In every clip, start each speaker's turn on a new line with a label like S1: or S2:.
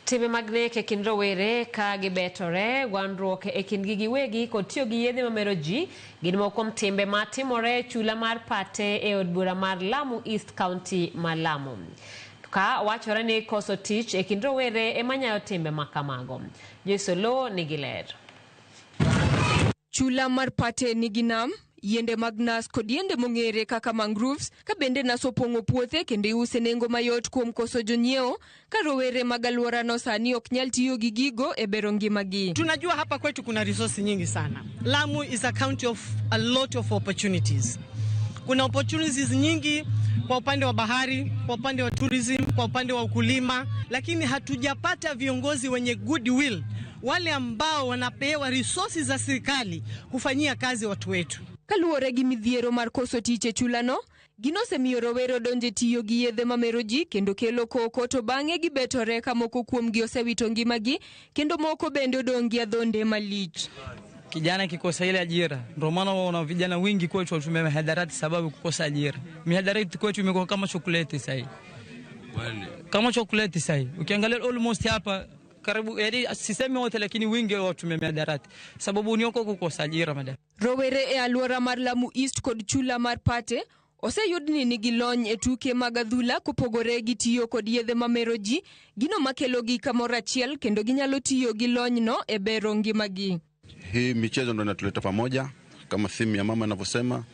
S1: Timbe mag nek e kind rowere ka gibetore, gwandruok e kindgi giwegi kod tiyo gi yedhe mamero ji gin moko kuom timbe ma timore e chula mar Pate e od bura mar Lamu East County ma Lamu. Ka wachore ni koso tich e kind rowere ema nyayo timbe ma kamago. Joyce Oloo nigi ler.
S2: Chula mar Pate nigi nam, yiende mag nas kod yiende mong'ere kaka mangroves, ka bende nas opong'o puothe kendo iuse nengo mayot kuom koso jonyiewo, ka rowere mag alworano sani ok nyal tiyo gi gigo e bero ngimagi.
S3: Tunajua hapa kwetu kuna resource nyingi sana. Lamu is a county of a lot of opportunities. Kuna opportunities nyingi kwa upande wa bahari, kwa upande wa tourism, kwa upande wa ukulima, lakini hatujapata viongozi wenye goodwill, wale ambao wanapewa resources za serikali kufanyia kazi watu wetu.
S2: Kaluwore gi midhiero mar koso tich e chulano, gino osemiyo rowere odonje tiyo gi yedhe mamero ji kendo kelo koko to bang'e gibetore ka moko kuomgi osewito ngimagi kendo moko bende odong' gi adhonde malich.
S4: Kijana kikosa ile ajira, ndio maana wana vijana wengi kwetu watumia mihadarati sababu kukosa ajira. Mihadarati kwetu imekuwa kama chokoleti sasa hivi, kama chokoleti sasa hivi. Ukiangalia almost hapa karibu, yaani sisemi wote, lakini wengi watumia mihadarati sababu ni huko kukosa ajira, madam.
S2: Rowere e alwora mar Lamu East kod chula mar Pate oseyud ni nigi lony e tuke mag adhula kopogore gi tiyo kod yedhe mamero ji, gino makelogi kamoro achiel kendo ginyalo tiyo gi lonyno e bero ngimagi.
S5: Hii michezo ndo inatuleta pamoja, kama theme ya mama inavyosema,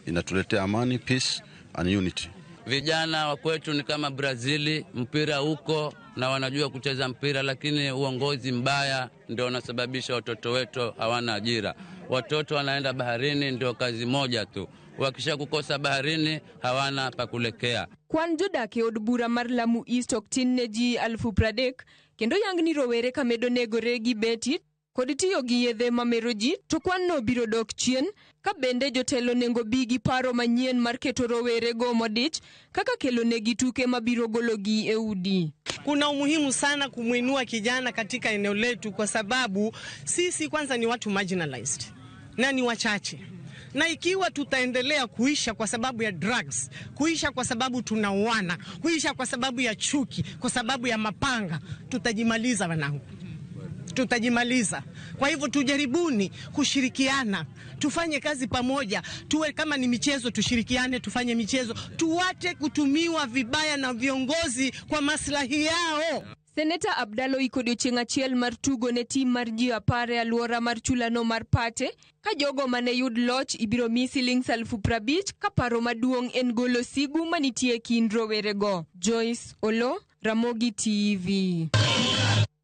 S5: inatuletea amani, peace and unity.
S6: Vijana wa kwetu ni kama Brazili, mpira huko na wanajua kucheza mpira, lakini uongozi mbaya ndio unasababisha watoto wetu hawana ajira. Watoto wanaenda baharini, ndio kazi moja tu, wakisha kukosa baharini hawana pa kulekea.
S2: Kwan jodak e od bura mar Lamu East ok tin ne ji 30,000 kendo yang ni rowere ka medo negore gi beti kod tiyo gi yedhe mamero ji to kwan no biro dok chien ka bende jotelo onego bi gi paro manyien mar keto rowere go modich kaka kelo negi tuke mabiro gologi e udi.
S3: Kuna umuhimu sana kumwinua kijana katika eneo letu, kwa sababu sisi kwanza ni watu marginalized na ni wachache, na ikiwa tutaendelea kuisha kwa sababu ya drugs, kuisha kwa sababu tunauana, kuisha kwa sababu ya chuki, kwa sababu ya mapanga, tutajimaliza wanangu, tutajimaliza. Kwa hivyo tujaribuni kushirikiana, tufanye kazi pamoja, tuwe kama ni michezo, tushirikiane, tufanye michezo, tuwache kutumiwa vibaya na viongozi kwa maslahi yao.
S2: Seneta Abdalla oiko odiochieng' achiel mar tugo ne tim mar ji 10 e alwora mar chulano mar Pate ka jogo mane yud loch ibiro mi siling 50,000 ka paro maduong' en golo sigu manitie e kind rowerego. Joyce Olo, Ramogi TV.